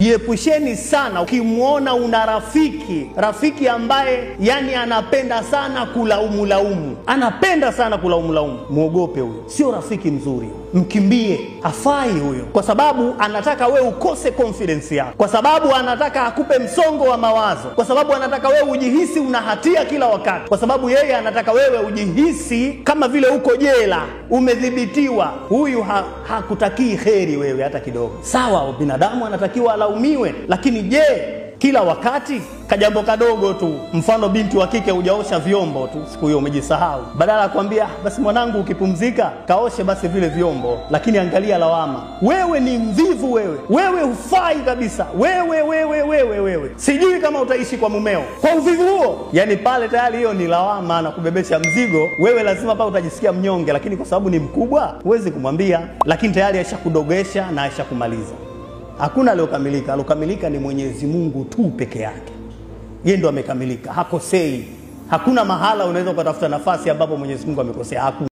Jiepusheni sana ukimwona una rafiki ambaye yani anapenda sana kulaumu laumu, anapenda sana kulaumu laumu, muogope huyo, sio rafiki mzuri, mkimbie, hafai huyo, kwa sababu anataka we ukose confidence yako, kwa sababu anataka akupe msongo wa mawazo, kwa sababu anataka wewe ujihisi una hatia kila wakati, kwa sababu yeye anataka wewe ujihisi kama vile uko jela, umedhibitiwa. Huyu hakutakii kheri wewe hata kidogo. Sawa, binadamu anatakiwa alaumiwe, lakini je, kila wakati? Kajambo kadogo tu, mfano binti wa kike hujaosha vyombo tu siku hiyo umejisahau, badala ya kuambia basi mwanangu ukipumzika kaoshe basi vile vyombo, lakini angalia lawama, wewe ni mvivu, wewe hufai kabisa, wewe sijui kama utaishi kwa mumeo kwa uvivu huo. Yani pale tayari hiyo ni lawama na kubebesha mzigo. Wewe lazima pale utajisikia mnyonge, lakini kwa sababu ni mkubwa huwezi kumwambia, lakini tayari ashakudogesha na ashakumaliza. Hakuna aliyokamilika. Aliyokamilika ni Mwenyezi Mungu tu peke yake. Yeye ndo amekamilika, hakosei. Hakuna mahala unaweza ukatafuta nafasi ambapo Mwenyezi Mungu amekosea. Hakuna.